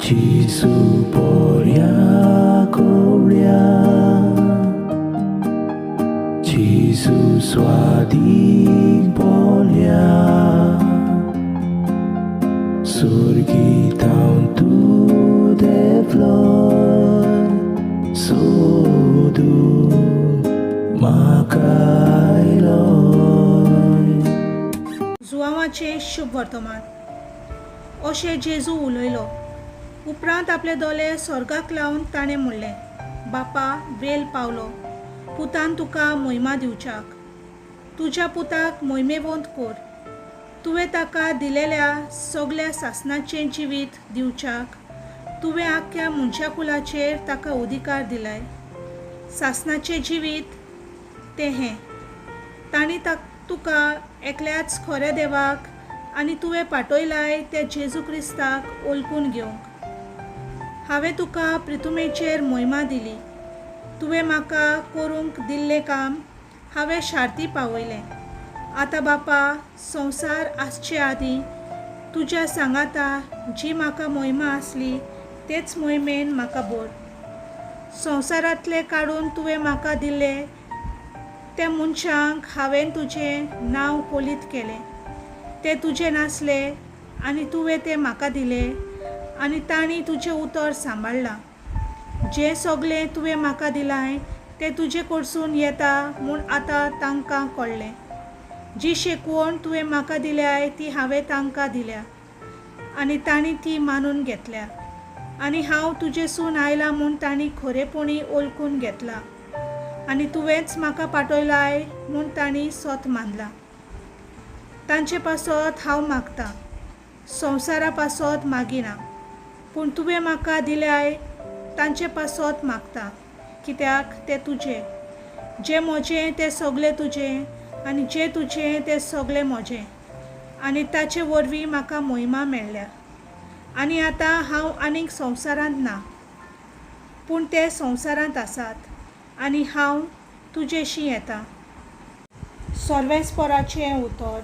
जेजू बोऱ्या कोवळ्या, जेजू स्वादीक बोल्या, सुर्गी थावन तूं देंवलोय, सोदूंक म्हाका आयलोय. जुवांवाचें शुभ वर्तमान. अशें जेजू उलयलो. उपरांत आपले दोले स्वर्गाक लावन ताणें म्हणलें, बापा, वेल पावलो पुतान तुका मोहिमा दिवच्याक. तुज्या पुताक मोहिमेवंत कोर. तुवें ताका दिलेल्या सगल्या सासणाचें जिवीत दिवच्याक तुवें आख्ख्या मनशाकुलाचेर ताका अधिकार दिलाय. सासणाचें जिवीत तें हें, तांणी तुका एकल्याच खऱ्या देवाक आनी तुवें पाटयलाय त्या जेजू क्रिस्ताक ओलकून घेवंक. हांवें तुका प्रिथुमेचेर मोहिमा दिली. तुवें म्हाका करूंक दिल्लें काम हांवें शार्ती पावयलें. आतां बापा, संवसार आसचे आदीं तुज्या सांगाता जी म्हाका मोहिमा आसली तेच मोहिमेन म्हाका भर. संवसारांतले काडून तुवें म्हाका दिल्ले त्या मनशांक हांवें तुजें नांव कोलीत केलें. ते तुजें नासले आनी तुवें ते म्हाका दिले आनी तांणी तुजें उतर सांबाळ्ळां. जें सगलें तुवें म्हाका दिलांय तें तुजे कडसून येता म्हूण आतां तांकां कळ्ळें. जी शिकवण तुवें म्हाका दिल्याय ती हांवें तांकां दिल्या आनी तांणी ती मानून घेतल्या, आनी हांव तुजेसून आयलां म्हूण तांणी खरेपणी ओळखून घेतलां, आनी तुवेंच म्हाका पाठयलाय म्हूण तांणी सत मानलां. तांचे पासत हांव मागतां, संवसारा पासत मागिना, पूण तुवें म्हाका दिल्याय तांचे पासत मागता, कित्याक ते तुजे. जें म्हजें तें सगलें तुजें आनी जें तुजें तें सगलें म्हजें, आनी ताचे वरवीं म्हाका मोहिमा मेळ्ळ्या. आनी आतां हांव आनीक संवसारांत ना, पूण ते संवसारांत आसात आनी हांव तुजेशी येता. सर्वेस्पराचें उतर.